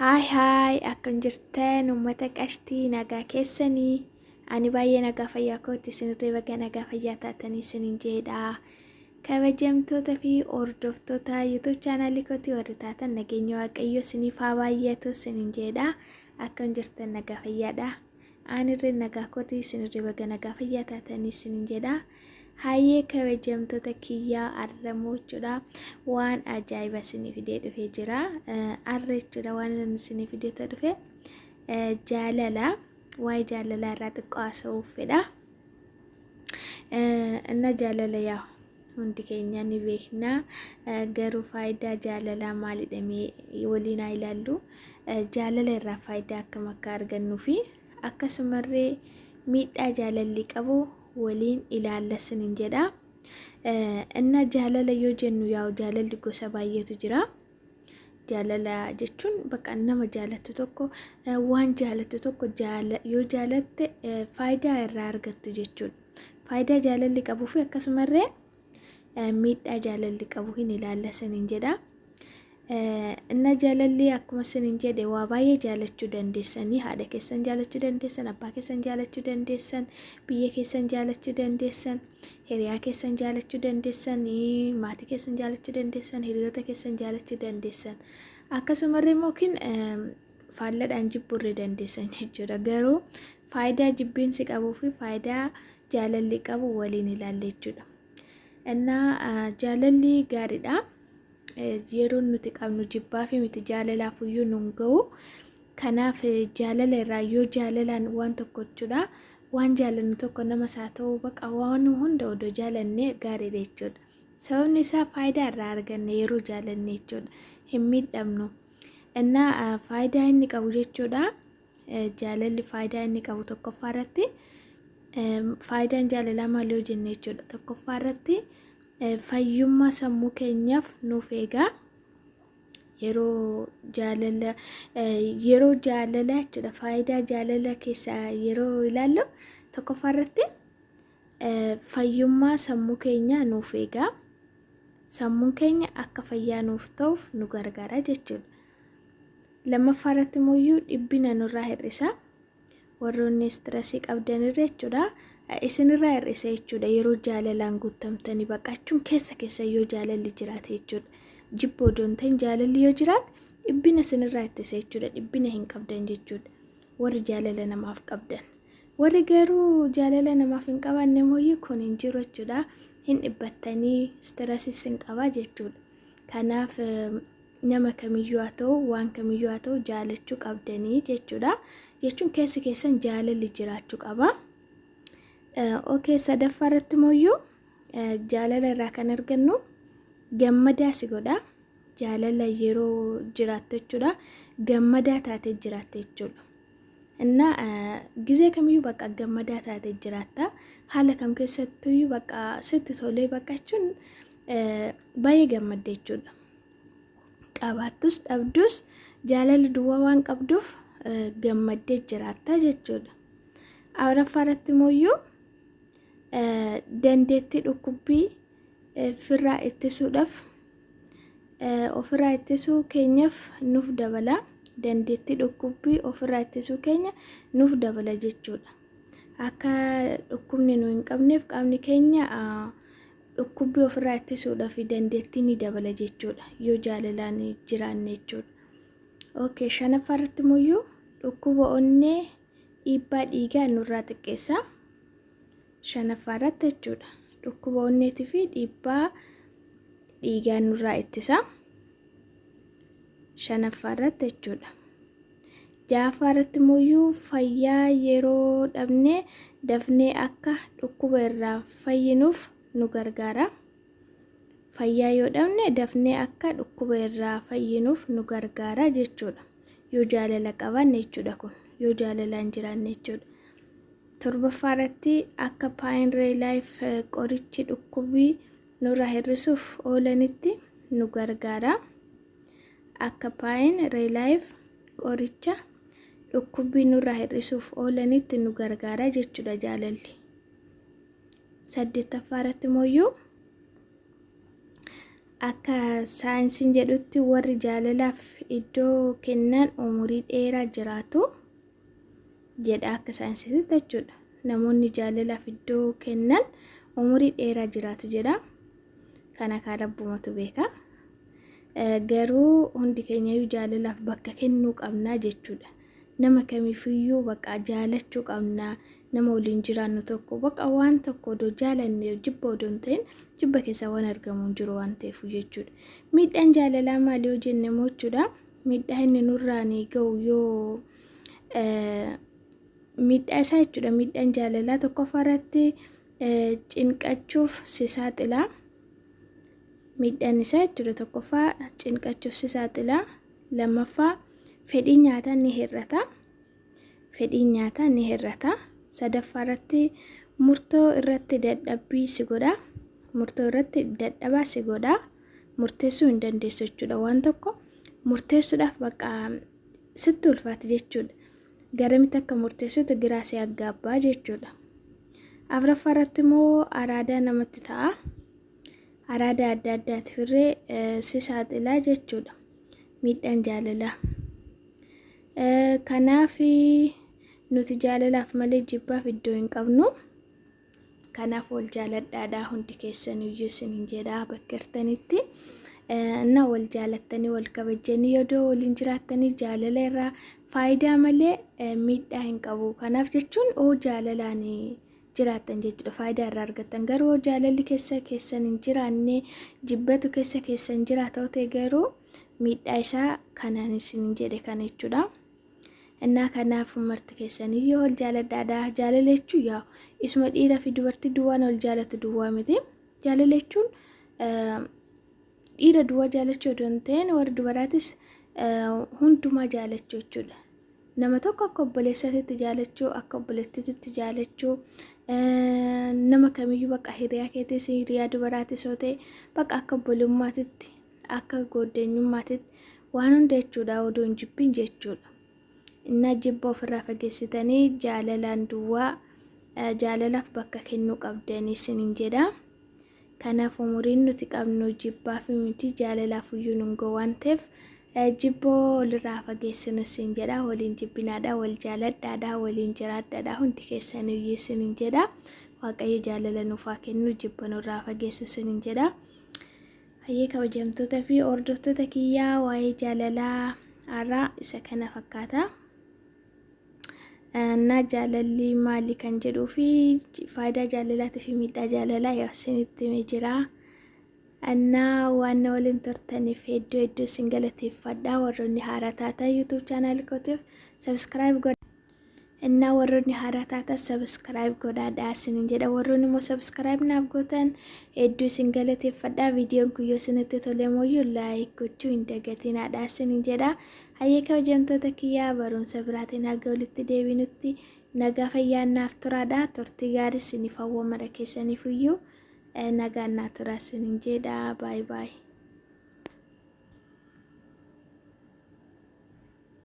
Haay haay, akkam jirtan uummata qashtii? Nagaa keessanii? Ani baay'ee nagaa fayyaa kootti, isinirree baga nagaa fayyaa taatanii isinin jedha. Kabajamtoota fi hordoftoota YouTube chaanaalii kootii warri taatan, nageenya Waaqayyoo isiniif haa baay'atu isinin jedha. Akkam jirtan? Nagaa fayyaadha? Anirree nagaa kootii, isinirree baga nagaa fayyaa taatanii isinin jedha. Hayyee kabajamtoota kiyyaa, arramoo jechuudha waan ajaa'iba isinii fidee dhufee jira. Arra jechuudha waan inni isinii fidee dhufe jaalala, waa'ee jaalalaa irraa xiqqoo haasa'uuf fedha. Inna jaalala yaa hundi keenya ni beekna, garuu faayidaa jaalalaa maalidha mee waliin haa ilaallu. Jaalala irraa faayidaa akkam akka argannuu fi akkasumallee miidhaa jaalalli qabu waliin ilaalla isinin jedha. Inna jaalala yoo jennu, yaa'u jaalalli gosa baay'eetu jira. Jaalala jechuun bakka nama jaalattu tokko, waan jaalattu tokko yoo jaalatte faayidaa irraa argattu jechuudha. Faayidaa jaalalli qabuu fi akkasumallee miidhaa jaalalli qabu hin ilaalla isinin jedha. Inna jaalalli akkuma isinin jedhe waa baay'ee jaalachuu dandeessanii: haadha keessan jaalachuu dandeessan, abbaa keessan jaalachuu dandeessan, biyya keessan jaalachuu dandeessan, hiriyaa keessan jaalachuu dandeessan, maatii keessan jaalachuu dandeessan, hiriyoota keessan jaalachuu dandeessan. Akkasumallee yookiin faalladhaan jibbuurree dandeessan jechuudha. Garuu faayidaa jibbiinsi qabuu fi faayidaa jaalalli qabu waliin ilaalla jechuudha. Innaa jaalalli gaariidha. Yeroo nuti qabnu jibbaa fi miti, jaalalaaf iyyuu nun ga'u. Kanaaf jaalala irraa yoo jaalalaan waan tokko jechuudha. Waan jaalannu tokko namas haa ta'u, baqa waan hunda odoo jaalanne gaariidha jechuudha. Sababni isaa faayidaa irraa arganne yeroo jaalanne jechuudha. Hin miidhamnu. Innaa faayidaa inni qabu jechuudha. Jaalalli faayidaa inni qabu tokkoffaa irratti, faayidaan jaalalaa maal yoo jenne jechuudha. Tokkoffaa irratti fayyummaa sammuu keenyaaf nuuf eegaa. Yeroo jaalala jechuudha, faayidaa jaalala keessaa yeroo ilaallu, tokkoffaa irratti fayyummaa sammuu keenyaa nuuf eegaa. Sammuun keenya akka fayyaa nuuf ta'uuf nu gargaara jechuudha. Lammaffaa irratti immoo dhiphina nurraa hir'isa. Warroonni stressii qabdanirra jechuudha. Isinirraa hir'isa jechuudha yeroo jaalalaan guutamtanii baqachuun keessa keessa yoo jaalalli jiraate jechuudha. Jibba odoo hin ta'in jaalalli yoo jiraate dhiphina isinirraa ittisa jechuudha. Dhiphina hin qabdan jechuudha. Warri jaalala namaaf qabdan. Warri garuu jaalala namaaf hin qabaanne immoo kun hin jiru jechuudha. Hin dhiphattanii, stressiis hin qabaa jechuudha. Kanaaf nama kamiyyuu haa ta'u, waan kamiyyuu haa ta'u, jaalachuu qabdanii jechuudha. Jechuun keessi keessan jaalalli jiraachuu qaba. Okay, sadaffaa irratti immoo jaalala irraa kan argannu gammadaa si godha. Jaalala yeroo jiraattu jechuudha. Gammadaa taatee jiraatte jechuudha. Innaa gizee kamiyyuu bakka gammadaa taatee jiraatta. Haala kam keessattuyyuu bakka sitti tolee bakka jechuun baay'ee gammadde jechuudha. Qabaattus dhabdus jaalala duwwaa waan qabduuf gammaddee jiraatta jechuudha. Afuraffaa irratti immoo dandeettii dhukkubbii ofirraa ittisuudhaaf, ofirraa ittisuu keenyaaf nuuf dabala. Dandeettii dhukkubbii ofirraa ittisuu keenya nuuf dabala jechuudha. Akka dhukkubni nu hin qabneef qaamni keenya dhukkubbii ofirraa ittisuudhaaf dandeettii ni dabala jechuudha yoo jaalalaan jiraanne jechuudha. Okay, shanaffaa irratti immoo dhukkuba onnee, dhiibbaa dhiigaa nurraa xiqqeessa. Shanaffaa irratti jechuudha. Dhukkuba onneetii fi dhiibbaa dhiigaa nurraa ittisa. Shanaffaa irratti jechuudha. Ja'affaa irratti immoo fayyaa yeroo dhabne dafnee akka dhukkuba irraa fayyinuuf nu gargaara. Fayyaa yoo dhabne dafnee akka dhukkuba irraa fayyinuuf nu gargaara jechuudha. Yoo jaalala qabaanne jechuudha kun. Yoo jaalalaan jiraanne jechuudha. Torbaffaa irratti akka pain relief, qorichi dhukkubii nurraa hir'isuuf oolanitti nu gargaara. Akka pain relief, qoricha dhukkubbii nurraa hir'isuuf oolanitti nu gargaara jechuudha jaalalli. Saddeettaffaa irratti immoo Akka saayinsiin jedhutti warri jaalalaaf iddoo kennan umurii dheeraa jiraatu jedha akka saayinsiitti jechuudha. Namoonni jaalalaaf iddoo kennan umurii dheeraa jiraatu jedha. Kana kaa rabbumatu beeka. Garuu hundi keenyayyuu jaalalaaf bakka kennuu qabnaa jechuudha. Nama kamiifiyyuu bakka jaalachuu qabna. Nama waliin jiraannu tokko bakka waan tokko odoo jaalanne jibba odoo hin ta'in jibba keessaa waan argamu hin jiru waan ta'eef jechuudha. Miidhaan jaalalaa maali yoo jenne immoo jechuudha. Miidhaa inni nurraan ga'u yoo miidhaa isaa jechuudha. Miidhaan jaalalaa tokkoffaa irratti cinqachuuf si saaxila. Miidhaan isaa jechuudha tokkoffaa cinqachuuf si saaxila. Lammaffaa fedhii nyaataa ni hir'ata. Fedhiin nyaataa ni hir'ata. Sadaffaa irratti murtoo irratti dadhabbii si godha. Murtoo irratti dadhabaa si godha. Murteessuu hin dandeessu jechuudha. Waan tokko murteessuudhaaf bakka sitti ulfaata jechuudha. Garamitti akka murteessitu giraa si aggaabbaa jechuudha. Afraffaa irratti immoo araadaa namatti ta'a. Araada adda addaatiif illee si saaxilaa jechuudha. Miidhaan jaalalaa. Kanaaf nuti jaalalaaf malee jibbaaf iddoo hin qabnu. Kanaaf wal jaaladhaadhaa hundi keessaniyyuu isiniin jedhaa bakka jirtanitti. Na wal jaalattanii wal kabajjanii yoo waliin jiraattanii jaalala irraa faayidaa malee miidhaa hin qabu. Kanaaf jechuun oo jaalalaan jiraattan jechuudha faayidaa irraa argattan. Garuu yoo jaalalli keessa keessan hin jiraanne jibbatu keessa keessan jiraata ta'e garuu miidhaa isaa kanaan isin jedhe kana jechuudha. Innaa kanaaf marti keessaniyyuu wal jaaladhaadha. Jaalala jechuun yaa isuma dhiiraa fi dubartii duwwaan wal jaalatu duwwaa miti. Jaalala jechuun dhiira duwwaa jaalachuu odoo hin ta'in warra dubaraatis hundumaa jaalachuu jechuudha. Nama tokko akka obboleessaatitti jaalachuu, akka obboleettiitti jaalachuu, nama kamiyyuu bakka hiriyaa keetis hiriyaa dubaraatis yoo ta'e bakka akka obbolummaatitti akka gooddeenyummaatitti waan hunda jechuudha odoo hin jibbin jechuudha. Innaa jibba ofirraa fageessitanii jaalalaan duwwaa jaalalaaf bakka kennuu qabdanii isiniin jedha. Kanaaf umuriin nuti qabnu jibbaaf miti jaalalaaf iyyuu nun ga'u waan ta'eef jibboo walirraa fageessinu isin jedha. Waliin jibbinaadha, wal jaaladhaadha, waliin jiraadhaadha hundi keessaniyyuu isiniin jedha. Waaqayyo jaalala nuuf haa kennu jibba nurraa fageessu isiniin jedha. Hayyee kabajamtoota fi hordoftoota kiyyaa waa'ee jaalalaa har'aa isa kana fakkaata. Naa jaalalli maali kan jedhuu fi faayidaa jaalalaatii fi miidhaa jaalalaa yaa isinitti himee jira. Annaa waan na waliin turtaniif hedduu hedduu isin galateeffadha. Warroonni haaraa taatan YouTube channel kootiif subscribe godha. Innaa warroonni haaraa taatan subscribe godhaadha isinin jedha. Warroonni immoo subscribe naaf gootan hedduu isin galateeffadha. Viidiyoon kun yoo isinitti tole mooyyuu like gochuu hin dagatinaadha isinin jedha. Hayyee kabajamtoota kiyyaa barumsa biraatiin haga walitti deebinutti nagaa fayyaan naaf turaadha. Turtii gaarii isiniif hawwa mara keessaniif iyyuu nagaan naa turaa isinin jedha. Baay baay.